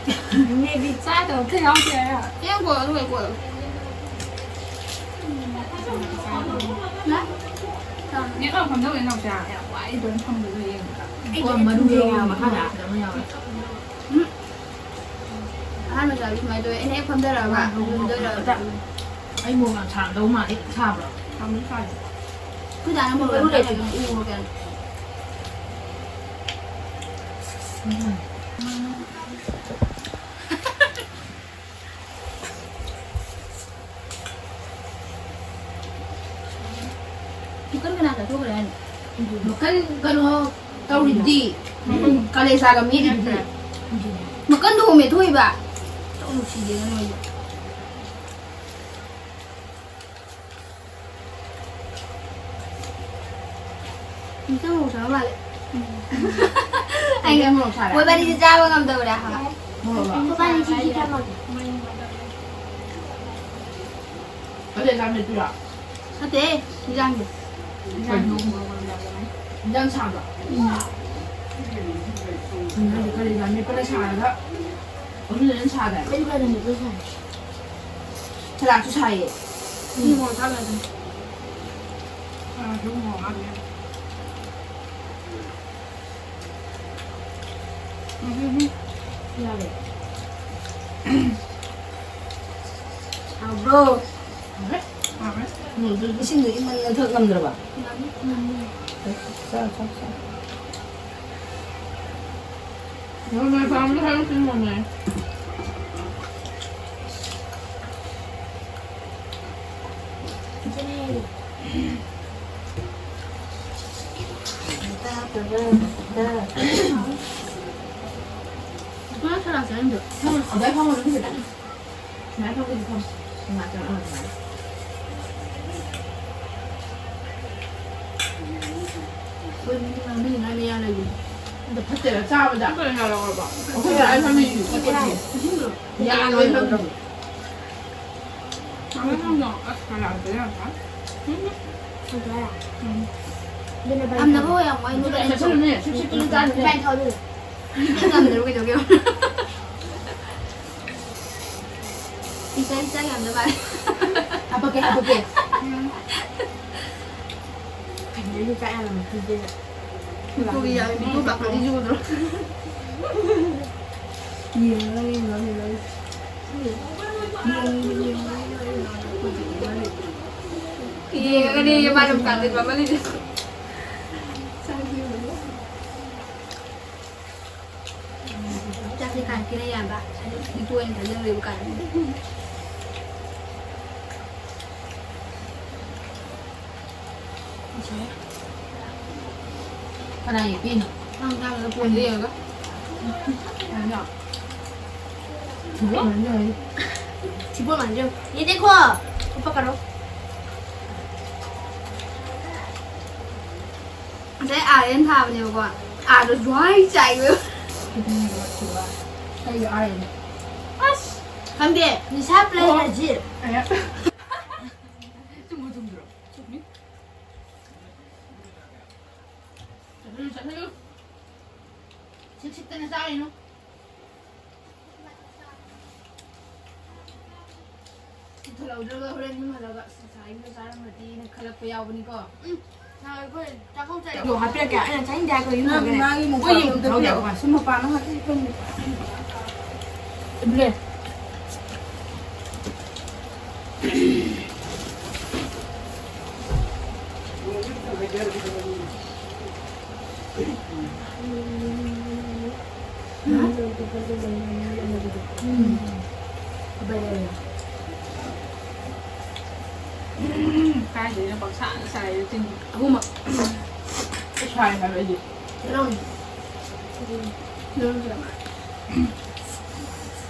ꯃꯦꯒꯤ ꯆꯥꯗꯕ ꯑꯝꯇ ꯌꯥꯎꯗꯦ ꯍꯥꯏꯔ꯫ ꯆꯦꯡ ꯀꯣꯠꯂꯣ, ꯑꯗꯨꯒ ꯀꯣꯠꯂꯣ꯫ ꯅꯦꯠ ꯂꯥꯎ ꯐꯝꯗꯧꯅꯦ ꯅꯥꯎꯆꯥ꯫ ꯌꯥꯝ ꯋꯥꯏ ꯏꯇꯣꯝ ꯐꯝꯕꯗꯣ ꯌꯦꯡꯕꯗ꯫ ꯑꯩꯗꯤ ꯀꯣꯟ ꯃꯔꯨ ꯊꯨꯝꯖꯤꯡꯉꯦ ꯌꯥꯎꯕ ꯍꯥꯏꯕ꯫ ꯃꯈꯥꯗ ꯑꯃ ꯌꯥꯎꯋꯦ꯫ ꯎꯝ꯫ ꯑꯍꯥꯟꯕ ꯆꯥꯕꯤ ꯁꯨꯃꯥꯏꯅ ꯇꯧꯋꯦ꯫ ꯑꯩꯅ ꯍꯦꯛ ꯐꯝꯗꯔꯛꯑꯕ ꯃꯨꯟꯗꯣꯏꯔꯕ꯫ ꯑꯩ ꯃꯣꯔꯣꯛ ꯌꯥꯝ ꯁꯥꯔꯝꯗꯧ ꯃꯥꯜꯂꯤ꯫ ꯁꯥꯕ꯭ꯔꯣ? ꯁꯥꯕꯨꯗꯤ ꯁꯥꯗꯦ꯫ ꯑꯩꯈꯣꯏ ꯗꯥꯅ ꯃꯣꯔꯣꯛ ꯌꯥꯝ ꯆꯥꯗꯕꯅꯤ ꯎ ꯃꯣꯔꯣꯛ ꯀꯌꯥ꯫ ꯎꯝ꯫ ꯃꯈꯜ ꯀꯅꯥ ꯆꯠꯊꯣꯛꯈ꯭ꯔꯦ ꯍꯥꯏꯅꯣ? ꯃꯈꯜ ꯀꯩꯅꯣ ꯇꯧꯔꯤꯗꯤ꯫ ꯀꯥꯂꯦꯖꯥꯒ ꯃꯦꯠꯂꯤꯗꯨꯗꯤ꯫ ꯃꯈꯜꯗꯣ ꯃꯦꯠꯊꯣꯛꯏꯕ꯫ ꯅꯨꯡꯁꯤꯗꯦꯅ ꯅꯣꯏꯁꯨ꯫ ꯏꯟꯁꯥꯡ ꯃꯣꯔꯣꯛ ꯁꯥꯕ ꯃꯥꯜꯂꯦ꯫ ꯑꯩꯒ ꯃꯣꯔꯣꯛ ꯁꯥꯔꯦ? ꯃꯣꯏꯕꯥꯅꯤꯁꯦ ꯆꯥꯕ ꯉꯝꯗꯕꯅꯦ ꯍꯥꯏꯕ꯫ ꯃꯣꯔꯣꯛꯂꯣ? ꯃꯣꯏꯕꯥꯅꯤ ꯁꯤꯁꯤ ꯊꯝꯃꯒꯦ꯫ ꯑꯗꯨ ꯑꯦꯛꯖꯥꯝ ꯂꯦꯞꯄꯤꯔꯣ? ꯅꯠꯇꯦ, ꯏꯟꯖꯥꯡꯗꯣ꯫ ꯏꯟꯖꯥꯡꯗꯣ ꯃꯣꯔꯣꯛ ꯌꯥꯝ ꯌꯥꯝꯃꯦ꯫ ꯏꯟꯖꯥꯡ ꯁꯥꯕ꯭ꯔꯣ? ꯎꯝ꯫ ꯎꯝ, ꯍꯥꯏꯗꯤ ꯀꯔꯤ ꯌꯥꯝ ꯃꯦꯠꯄꯅ ꯁꯥꯔꯒ ꯑꯗꯨꯅ ꯍꯦꯟꯅ ꯁꯥꯗ꯭ꯔꯥ? ꯑꯩꯁꯨ ꯀꯥꯂꯦꯟ ꯃꯦꯠꯄ ꯁꯥꯏ꯫ ꯁꯂꯥꯗꯁꯨ ꯁꯥꯏꯌꯦ꯫ ꯎꯝ, ꯃꯣꯔꯣꯛ ꯊꯥꯛꯑꯒ ꯑꯗꯨꯝ꯫ ꯁꯂꯥꯗꯁꯨ ꯃꯣꯔꯣꯛ ꯍꯥꯞꯄꯦ꯫ ꯎꯝ, ꯎꯝ, ꯎꯝ꯫ ꯌꯥꯔꯦ꯫ ꯍꯥꯎꯕ꯭ꯔꯣ? ꯍꯥꯎꯔꯦ? ꯍꯥꯎꯔꯦ꯫ ꯎꯝ, ꯏꯁꯤꯡꯗꯣ ꯏꯪꯃꯟꯗꯅ ꯊꯛ ꯉꯝꯗ꯭ꯔꯕ? ꯉꯝꯃꯤ, ꯉꯝꯃꯤ꯫ ꯆꯥ, ꯆꯥ, ꯆꯥ꯫ ꯅꯣꯡꯃꯩ ꯄꯥꯝꯃꯤ ꯍꯥꯏꯕꯁꯤ ꯅꯣꯡꯃꯩ꯫ ꯉꯥ ꯁꯂꯥꯗ ꯆꯥꯅꯤꯡꯗ꯭ꯔꯣ? ꯑꯗꯥꯏ ꯐꯝꯃꯣ ꯑꯗꯨꯝ ꯈꯤꯇꯪ꯫ ꯁꯨꯃꯥꯏꯅ ꯐꯝꯒꯦꯁꯨ ꯐꯝ꯫ ꯁꯨꯃꯥꯏꯅ ꯆꯪꯉꯛꯑꯣ ꯑꯗꯨꯃꯥꯏꯅ꯫ ꯑꯩꯈꯣꯏ ꯃꯤ ꯃꯤ ꯉꯥꯏ ꯃꯌꯥ ꯂꯩꯕꯅꯤ꯫ ꯑꯝꯇ ꯐꯠꯇꯦꯕ ꯆꯥꯕꯗ꯫ ꯑꯩꯈꯣꯏ ꯉꯥ ꯂꯧꯔꯕꯣ? ꯑꯩꯈꯣꯏ ꯉꯥꯏ ꯐꯝꯃꯤ꯫ ꯏꯁꯤꯡꯗꯣ꯫ ꯌꯥ ꯂꯣꯏ ꯐꯝꯃꯤ꯫ ꯉꯥ ꯂꯧꯔꯕꯣ? ꯑꯁ ꯀꯅꯥ ꯂꯩꯇ꯭ꯔꯦ ꯌꯥꯝ ꯁꯥꯏ꯫ ꯎꯝ꯫ ꯊꯝꯅꯕ ꯌꯥꯝ ꯋꯥꯏ꯫ ꯆꯠꯁꯜꯂꯨꯅꯦ꯫ ꯁꯤꯞ ꯁꯤꯞ ꯄꯨꯟꯅ ꯆꯥꯁꯤꯅꯦ꯫ ꯏꯕꯥꯅꯤ ꯊꯛꯑꯣ ꯑꯗꯨꯗꯤ꯫ ꯊꯝꯗ꯭ꯔꯕ ꯀꯩꯗꯧꯒꯦ? ꯅꯪ ꯆꯥꯛ ꯌꯥꯝꯅ ꯃꯥꯜꯂꯦ꯫ ꯍꯥꯄꯛꯀꯦ, ꯍꯥꯄꯛꯀꯦ꯫ ꯎꯝ꯫ ꯀꯩꯅꯣ ꯑꯩꯁꯨ ꯆꯥꯛ ꯌꯥꯝꯅ ꯄꯤꯖꯩ꯫ ꯃꯤꯊꯨꯒꯤ ꯌꯥꯝ ꯃꯤꯊꯨ ꯀꯥꯈꯠꯂꯤꯁꯤ ꯎꯗ꯭ꯔꯣ? ꯌꯦꯡꯉꯒꯅꯦ ꯉꯥꯡꯉꯤꯗꯣ ꯑꯩꯁꯦ꯫ ꯌꯦꯡꯉꯒꯅꯦ ꯃꯥꯅ ꯃꯄꯥꯟꯗ ꯐꯝꯍꯜꯂꯤꯁꯦ꯫ ꯆꯥꯛꯁꯦ ꯀꯥꯏ ꯄꯤꯔ ꯌꯥꯕ? ꯑꯗꯨ ꯃꯤꯊꯨ ꯑꯣꯏꯅ ꯐꯖꯅ ꯂꯩꯕ ꯀꯥꯟꯗ꯫ ꯀꯅꯥ ꯌꯦꯛꯄꯤꯅꯣ? ꯅꯪ ꯅꯪꯅ ꯐꯣꯟꯗ ꯌꯦꯡꯉꯒ꯫ ꯀꯩꯅꯣ? ꯊꯤꯕꯣꯡ ꯃꯥꯟꯖꯧ꯫ ये देखो, ऊपर करो। ꯉꯁꯥꯏ ꯑꯥꯔ ꯑꯦꯟ ꯊꯥꯕꯅꯦꯕꯀꯣ, ꯑꯥꯔꯗꯣ ꯖ꯭ꯋꯥꯏ ꯆꯥꯏꯕ꯫ ꯀꯩꯒꯤ ꯑꯥꯔ ꯑꯦꯟ? ꯑꯁ! ꯈꯪꯗꯦ, ꯅꯤꯁꯥ ꯄ꯭ꯂꯁ ꯑꯣ꯫ ꯔꯥꯖꯤꯕ꯫ ꯑꯦ꯫ ꯆꯨꯝꯕꯨ ꯆꯨꯝꯗ꯭ꯔꯣ? ꯆꯨꯝꯃꯤ꯫ ꯆꯠꯍꯜꯂꯨ, ꯆꯠꯍꯜꯂꯨ꯫ ꯁꯤꯛ ꯁꯤꯛꯇꯅ ꯆꯥꯔꯤꯅꯨ꯫ ꯄꯨꯊꯣꯛꯍꯧꯗ꯭ꯔꯒ ꯍꯣꯔꯦꯟ ꯌꯨꯝ ꯍꯜꯂꯒ "ꯑꯁ, ꯉꯁꯥꯏꯒꯤꯗꯣ ꯆꯥꯔꯝꯃꯗꯤꯅ" ꯈꯜꯂꯛꯄ ꯌꯥꯎꯕꯅꯤꯀꯣ꯫ ꯎꯝ꯫ ꯅꯍꯥꯟ ꯑꯩꯈꯣꯏ ꯆꯥꯛꯈꯧ ꯆꯥꯏ꯫ ꯑꯗꯣ ꯍꯥꯞꯄꯤꯔꯛꯀꯦ꯫ ꯑꯩꯅ ꯆꯥꯅꯤꯡꯗꯦ ꯍꯥꯏꯔꯒ ꯌꯨꯝ ꯅꯪ ꯍꯜꯂꯒꯅꯦ꯫ ꯃꯥꯒꯤ ꯃꯣꯏ ꯌꯦꯡ ꯃꯄꯥꯟ ꯄꯨꯊꯣꯛꯍꯧꯗꯦ꯫ ꯇꯧꯕꯤꯔꯛꯑꯣ꯫ ꯁꯨꯝ ꯃꯄꯥꯟ ꯑꯃ ꯍꯥꯞꯆꯤꯟ ꯊꯝꯃꯦ꯫ ꯏꯕꯨꯡꯉꯣ꯫ ꯎꯝ꯫ ꯀꯥꯏꯗꯩꯅꯣ ꯄꯪꯁꯥꯗ ꯁꯥꯏꯗ ꯆꯤꯟ꯫ ꯑꯍꯨꯝꯃꯛ꯫ ꯁꯥꯏ ꯍꯥꯏꯕ ꯑꯩꯗꯤ꯫ ꯀꯩꯗꯧꯅꯤ? ꯎꯝ꯫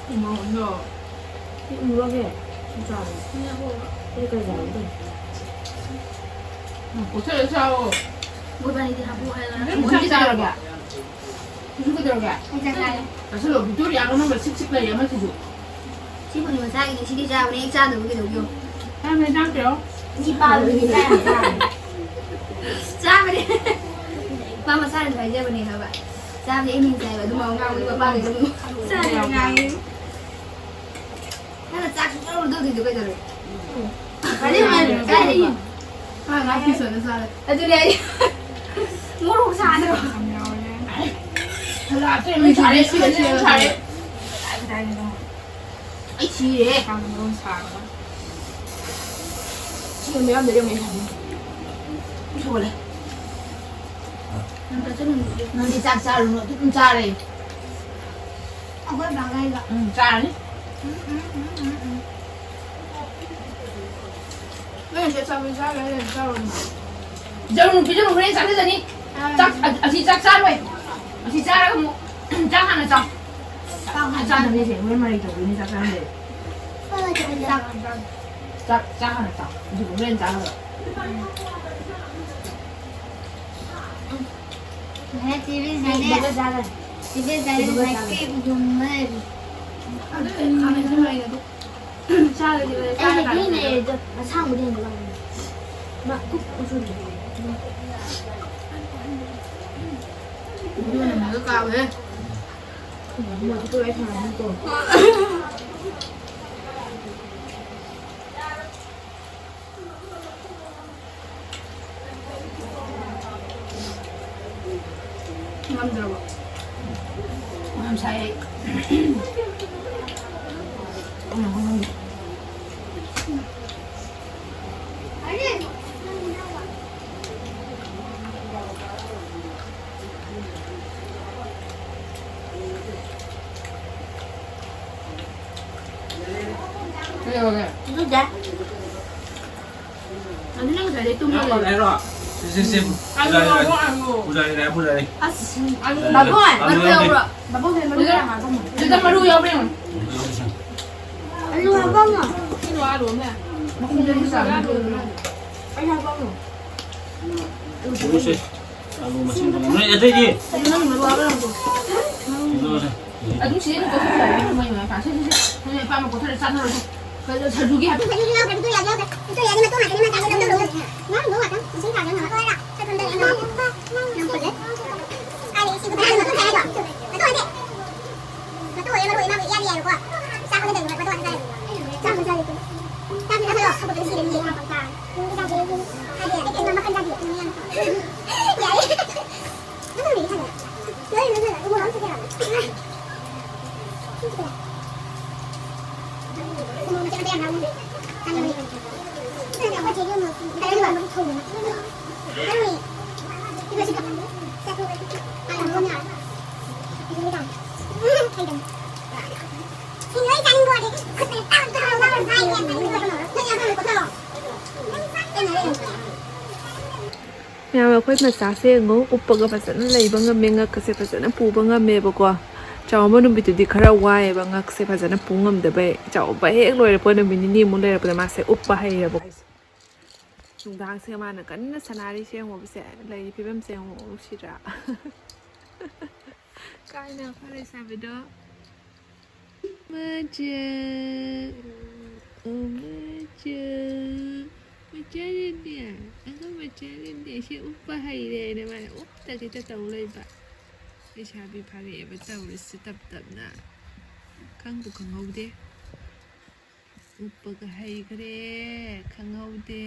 ꯎꯝ꯫ ꯎꯝ꯫ ꯎꯝ꯫ ꯎꯝ꯫ ꯀꯣꯠꯊꯔ ꯆꯥꯎꯋꯣ꯫ ꯃꯣꯏꯕꯥꯅꯤꯗꯤ ꯍꯥꯞꯄꯨ ꯍꯥꯏꯔꯒ ꯅꯪ ꯆꯥꯛ ꯆꯥꯔꯕ? ꯁꯤꯁꯨ ꯀꯩꯗꯧꯔꯒꯦ? ꯑꯩ ꯆꯥꯛ ꯆꯥꯔꯦ꯫ ꯆꯥꯁꯤꯜꯂꯣ, ꯚꯤꯛꯇꯣꯔꯤꯌꯥꯒ ꯅꯪꯒ ꯁꯤꯛ ꯁꯤꯛ ꯂꯩꯔꯦ ꯑꯃꯁꯤꯁꯨ꯫ ꯁꯤꯕꯨꯗꯤ ꯃꯁꯥꯒꯤꯅꯦ, ꯁꯤꯗꯤ ꯆꯥꯕꯅꯦ, ꯑꯩ ꯆꯥꯗꯕ ꯀꯩꯗꯧꯒꯦ? ꯆꯥꯕꯅꯦ, ꯆꯥꯛ ꯄꯤꯔꯛꯑꯣ꯫ ꯃꯤ ꯄꯥꯕꯗꯨꯗꯤ ꯆꯥ ꯌꯥꯝ ꯆꯥꯕꯅꯦ꯫ ꯆꯥꯕꯅꯦ꯫ ꯃꯥ ꯃꯁꯥꯅꯁꯨ ꯍꯥꯏꯖꯕꯅꯦ ꯍꯥꯏꯕ꯫ ꯆꯥꯕꯗꯤ ꯑꯩꯅ ꯍꯦꯟꯅ ꯆꯥꯏꯕ, ꯑꯗꯨꯝ ꯉꯥꯡꯕꯗꯤ ꯃꯄꯥꯒꯤꯗ ꯑꯗꯨꯝ ꯆꯥꯗꯦ ꯉꯥꯡꯉꯦ꯫ ꯅꯪꯅ ꯆꯥꯛ ꯁꯨꯡꯆꯥ ꯆꯥꯔꯨꯗ꯭ꯔꯤꯗꯣ ꯀꯩꯗꯧꯔꯒꯦ? ꯀꯔꯤ ꯍꯥꯏꯅꯣ? ꯀꯔꯤ? ꯃꯥ ꯉꯥ ꯄꯤꯁ ꯑꯣꯏꯅ ꯆꯥꯔꯦ꯫ ꯑꯗꯨꯅꯦ ꯑꯩ ꯃꯣꯔꯣꯛ ꯁꯥꯗ꯭ꯔꯣ? ꯁꯥꯔꯦ, ꯁꯥꯔꯦ, ꯁꯥꯔꯦ꯫ ꯑꯩ ꯁꯤꯔꯦ꯫ ꯁꯤꯕ ꯃꯌꯥꯝꯗ ꯌꯦꯡꯉꯦ꯫ ꯁꯣꯜꯂꯦ꯫ ꯅꯪꯗꯤ ꯆꯥꯛ ꯆꯥꯔꯨꯅꯨ, ꯑꯗꯨꯝ ꯆꯥꯔꯦ꯫ ꯑꯩꯈꯣꯏ ꯕꯥꯒ ꯑꯩꯒ꯫ ꯎꯝ, ꯆꯥꯔꯅꯤ꯫ ꯎꯝ, ꯎꯝ, ꯎꯝ, ꯎꯝ, ꯎꯝ꯫ ꯅꯣꯏ ꯉꯁꯤ ꯑꯆꯥꯄꯣꯠ ꯆꯥꯔ ꯂꯩꯔꯗꯤ ꯆꯥꯔꯨꯔꯣ꯫ ꯄꯤꯖꯔꯨꯅꯨ, ꯄꯤꯖꯔꯨꯅꯨ, ꯍꯣꯔꯦꯟ ꯆꯥꯖꯖꯅꯤ꯫ ꯑꯥ꯫ ꯆꯥꯛ, ꯑ-, ꯑꯁꯤ ꯆꯥꯛ ꯆꯥꯔꯣꯏ꯫ ꯑꯁꯤ ꯆꯥꯔꯒ ꯑꯃꯨꯛ ꯆꯥꯛ ꯍꯥꯟꯅ ꯆꯥꯎ꯫ ꯆꯥꯛ ꯍꯥꯟꯅ ꯆꯥꯗꯕꯅꯦ ꯁꯦ, ꯍꯣꯔꯦꯟ ꯃꯔꯩ ꯇꯧꯗꯣꯏꯅꯦ ꯆꯥꯛ ꯆꯥꯔꯝꯗꯥꯏꯗ꯫ ꯆꯥꯛ ꯍꯥꯟꯅ ꯆꯥꯎ꯫ ꯆꯥꯛ, ꯆꯥꯛ ꯍꯥꯟꯅ ꯆꯥꯎ꯫ ꯑꯗꯨꯒ ꯍꯣꯔꯦꯟ ꯆꯥꯔꯒ꯫ ꯉꯁꯥꯏ ꯆꯦ ꯕꯦꯟꯁꯅꯦ꯫ ꯆꯦ ꯕꯦꯟꯁꯅꯦ ꯉꯁꯥꯏ ꯀꯦꯛ ꯌꯣꯟꯕ ꯂꯩꯔꯝꯃꯦ꯫ ꯑꯗꯨ ꯈꯥꯃꯦꯟ ꯑꯁꯤꯟꯕ ꯑꯩꯅ ꯑꯗꯨ ꯆꯥꯔꯗꯤ ꯂꯣꯏꯔꯦ, ꯑꯩ ꯆꯥꯔꯀꯥꯟꯗ ꯍꯦꯛꯇ ꯂꯩꯔꯦ꯫ ꯑꯗꯣ ꯑꯁꯥꯡꯕꯗꯤ ꯍꯦꯟꯅ ꯄꯥꯝꯃꯦ꯫ ꯃꯥ ꯀꯨꯞ ꯀꯨꯞꯁꯨ ꯂꯩ꯫ ꯑꯗꯨꯅ ꯃꯦꯒꯥ ꯀꯥꯕꯅꯦ꯫ ꯃꯣꯏꯁꯨ ꯇꯣꯛꯑꯦ ꯊꯝꯃꯝꯃꯦ ꯇꯣ꯫ ꯉꯝꯗ꯭ꯔꯕꯣ? ꯌꯥꯝ ꯁꯥꯏ ꯑꯩ꯫ ꯀꯩꯗꯧꯔꯒꯦ? ꯑꯗꯨꯗ꯫ ꯑꯗꯨ ꯅꯪ ꯉꯁꯥꯏꯗꯩ ꯇꯨꯝꯃ ꯂꯩ꯫ ꯁꯤ, ꯁꯤ, ꯁꯤ꯫ ꯑꯂꯨ ꯄꯨꯖꯥꯔꯤ ꯂꯥꯛꯑꯦ꯫ ꯄꯨꯖꯥꯔꯤ ꯂꯥꯛꯑꯦ, ꯄꯨꯖꯥꯔꯤ꯫ ꯑꯁ, ꯑꯂꯨ ꯕꯥꯕꯣꯟ! ꯌꯥꯎꯗꯦ꯫ ꯃꯔꯨ ꯌꯥꯎꯕ꯭ꯔꯥ? ꯕꯥꯕꯣꯟ, ꯃꯔꯨ ꯌꯥꯎꯕ꯭ꯔꯥ? ꯁꯤꯗ ꯃꯔꯨ ꯌꯥꯎꯕ꯭ꯔꯥ ꯌꯦꯡꯉꯣ꯫ ꯑꯂꯨ ꯍꯥꯞꯄꯝꯃꯣ꯫ ꯁꯤꯗꯣ ꯑꯂꯨ ꯑꯃ ꯂꯩꯔꯝꯃꯦ꯫ ꯃꯈꯨꯝꯗ ꯁꯤꯗ ꯑꯂꯨ ꯑꯃ ꯂꯩꯔꯝꯃꯦ꯫ ꯑꯩ ꯍꯥꯞꯄꯝꯃꯣ꯫ ꯁꯦ, ꯁꯦ꯫ ꯑꯂꯨ ꯃꯁꯤꯡ ꯐꯅ-, ꯅꯣꯏ ꯑꯇꯩꯗꯤ? ꯑꯂꯨ ꯅꯪ ꯃꯔꯨ ꯍꯥꯞꯄꯝꯃꯣ꯫ ꯁꯦ, ꯁꯦ꯫ ꯑꯗꯨꯝ ꯁꯤꯗꯩ ꯑꯗꯨꯝ ꯀꯣꯠꯊꯣꯛꯄ ꯌꯥꯔꯦ, ꯃꯣꯏ ꯃꯌꯥꯝ ꯄꯥꯟ-, ꯁꯦ, ꯁꯦ, ꯁꯦ, ꯅꯣꯏ ꯑꯄꯥꯝꯕ ꯀꯣꯠꯊꯔ ꯆꯥꯟꯅꯔꯣ, ꯁꯦ꯫ ꯀꯩꯅꯣ, ꯁꯔꯖꯨꯒꯤ ꯍꯥꯏꯐꯦꯠ꯫ ꯃꯌꯥꯝ, ꯑꯩꯈꯣꯏ ꯃꯆꯥꯁꯦ ꯌꯦꯡꯉꯣ, ꯎꯞꯄꯒ ꯐꯖꯅ ꯂꯩꯕ ꯉꯝꯃꯦ, ꯉꯛꯀꯁꯦ ꯐꯖꯅ ꯄꯨꯕ ꯉꯝꯃꯦꯕꯀꯣ꯫ ꯆꯥꯎꯕ ꯅꯨꯃꯤꯠꯇꯨꯗꯤ ꯈꯔ ꯋꯥꯏꯑꯦꯕ, ꯉꯛꯁꯦ ꯐꯖꯅ ꯄꯨ ꯉꯝꯗꯕꯩ꯫ ꯆꯥꯎꯕ ꯍꯦꯛ ꯂꯣꯏꯔꯛꯄ ꯅꯨꯃꯤꯠ ꯅꯤꯅꯤꯃꯨꯛ ꯂꯩꯔꯛꯄꯗ ꯃꯥꯁꯦ ꯎꯞꯄ ꯍꯩꯔꯕ꯫ ꯅꯨꯡꯗꯥꯡꯁꯦ ꯃꯥꯅ ꯀꯟꯅ ꯁꯥꯟꯅꯔꯤꯁꯦ ꯌꯦꯡꯉꯣꯕꯁꯦ, ꯂꯩꯔꯤ ꯐꯤꯕꯝꯁꯦ ꯌꯦꯡꯉꯣ, ꯅꯨꯡꯁꯤꯗ꯭ꯔꯥ? ꯀꯥꯏꯅ ꯑꯩꯈꯣꯏ ꯂꯩꯁꯥꯕꯤꯗꯣ? ꯃꯆꯥ, ꯑꯣ ꯃꯆꯥ, ꯃꯆꯥ ꯔꯦꯟꯗꯤ, ꯑꯉꯥꯡ ꯃꯆꯥ ꯔꯦꯟꯗꯤ, ꯑꯩꯁꯦ ꯎꯞꯄ ꯍꯩꯔꯦꯅ ꯃꯥꯅ ꯎꯞꯇꯒꯤꯇ ꯇꯧ ꯂꯩꯕ꯫ ꯂꯩꯁꯥꯕꯤ ꯐꯥꯔꯛꯑꯦꯕ ꯇꯧꯔꯤꯁꯦ ꯇꯞ ꯇꯞꯅ꯫ ꯈꯪꯕꯨ ꯈꯪꯍꯧꯗꯦ꯫ ꯎꯞꯄꯒ ꯍꯩꯈ꯭ꯔꯦ, ꯈꯪꯍꯧꯗꯦ꯫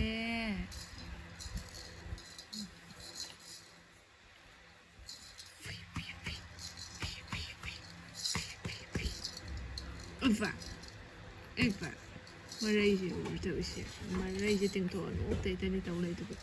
ꯎꯞꯄ, ꯎꯞꯄ꯫ ꯃꯔꯩꯁꯦ ꯎꯔ ꯇꯧꯔꯤꯁꯦ꯫ ꯃꯔꯩꯁꯦ ꯇꯤꯡꯊꯣꯛꯑ ꯅꯣꯛꯇ ꯇꯅꯤ ꯇꯧ ꯂꯩꯗꯨꯕꯨ꯫